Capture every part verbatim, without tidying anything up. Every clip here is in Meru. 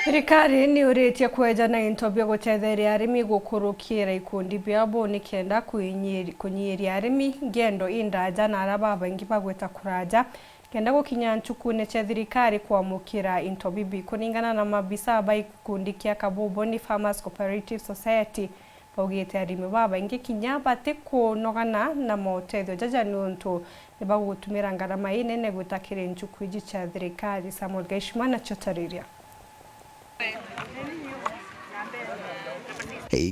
Thirikari ni uritie kwejana into bia gutetheria arimi gukurukira ikundi biabo nikenda kuinyi-, kunyiiria arimi ngendo indaja na aria babaingi bagwita kuraja kenda gukinya nchukune cia thirikari kwamukira into bibi. Kuringana na mabisa ba gikundi kia Kabuboni Farmers Cooperative Society, baugite arimi babaingi kinya batikunogana na motethio jaja niuntu ni bagutumira ngarama inene gwita kiri nchuku iji cia thirikari. Samuel Gaishima na ciotariria.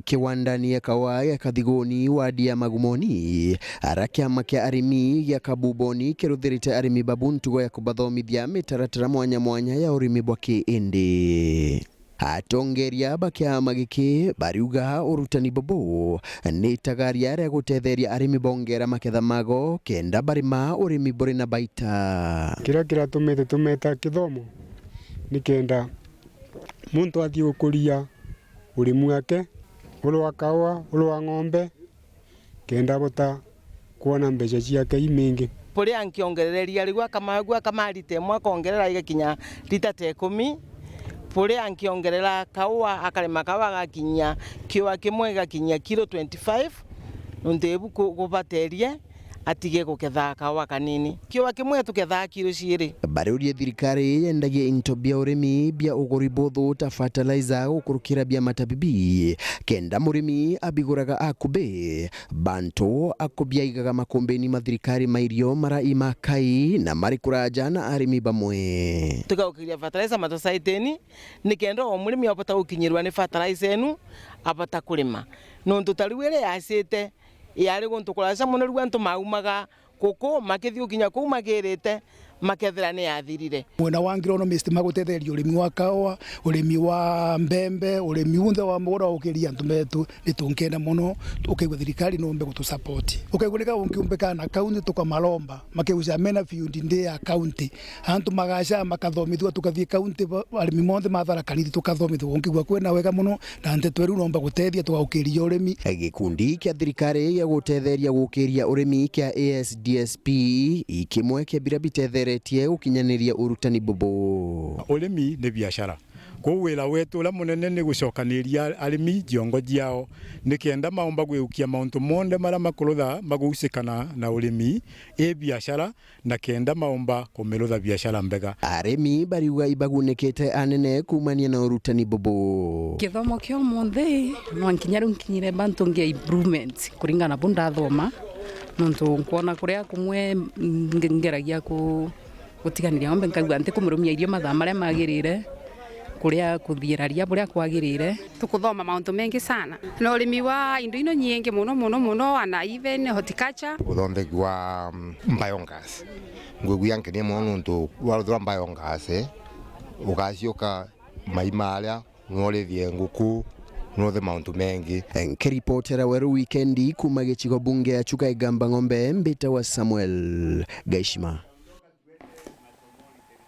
Kiwandani ya kawa ya Kathigoni, wadi ya Magumoni, ara kiama kia arimi gia Kabuboni kiruthirite arimi babu ntugo ya kubathomithia mitaratara mwanya mwanya ya urimi bwa kiindi. Atongeria ba kiama giki bariuga urutani bubu ni itagaria ria gutetheria arimi bongera maketha mago kenda barima urimi buri na baita. Kiria kiratumite tumeta kithomo ni kenda muntu athii gukuria urimi wake, uri wa kaua, uri wa ng'ombe, kenda abota kwona mbeca ciake imingi. Buria nkiongerereria riu akama-, riu akama rita imwe akongerera igakinya rita ta ikumi. Buria nkiongerera kaua, akarima kaua agakinyia kiua kimwe igakinyia kilo twenty-five, nontu ibu ku-, kubaterie atige guketha kaua kanini. Kiua kimwe tukethaa kilo ciiri. Bariurie thirikari yendagie into bia urimi bia uguri buthu ta fertilizer gukurukira bia matabibi, kenda murimi abiguraga akubi, bantu akubiaigaga makumbini ma thirikari ma irio mara i ma kai na mari kuraja na arimi bamwe. Tukaukiria fertilizer masosaitini, ni kenda o murimi abota gukinyirwa ni fertilizer enu, abota kurima. Nontu ta riu iria yacite, yari guntu kuraca mono, riu antu maumaga kuku, makithii gukinya kuu magirite, makethira ni yathirire. Mwena wa agronomist magutetheria urimi wa kaua, urimi wa mbembe, urimi wonthe wa mugura ukiria antu betu, ni tunkenda mono, ukaigua thirikari nombe gutusupport. Ukaigua ni ka ungiumbika na county tukamaromba, makauja mena field ndi ya county. Antu magaca makathomithua, tukathii county, ba-, arimi monthe ma Tharaka Nithi tukathomithua, unkigua kwina wega mono, na nteto iu nomba gutethia tugaukiria urimi. Gikundi kia thirikari gia gutetheria gukiria urimi kia A S D S P i kimwe kia biria bitetheretie gukinyaniria urutani bubu. Urimi ni biashara. Kwou wira wetu uria munene ni gucokaniria arimi ciongo ciao, ni kenda maumba gwiukia mauntu monthe maria makurutha magucikana na urimi, i biashara, na kenda maumba kumirutha biashara mbega. Arimi bariuga ibagunikite anene kuumania na urutani bubu. Kithomo kia umunthi, no nkinya riu nkinyire bantu ngia improvements kuringana na bu ndathoma, nontu nkwona kuria kumwe nge-, ngeragia ku-, gutiganiria ng'ombe, nkaigua ntikumirumia irio mathaa maria magirire, kuria kuthiira ria buria kwagirire. Tukuthoma mauntu mengi sana. Na urimi wa indo ino nyingi muno, muno, muno, ana even horticulture. Uthondeki wa, mm, biogas. Ngwigua nkenia muno nontu waruthira biogas, eh, ugaciuka mai maria, no urithie nguku, no uthe mauntu mengi. Nkiripotera Weru Wikendi kuuma gicigo bunge ya Chuka Igamba Ng'ombe, mbitawa Samuel Gaishima.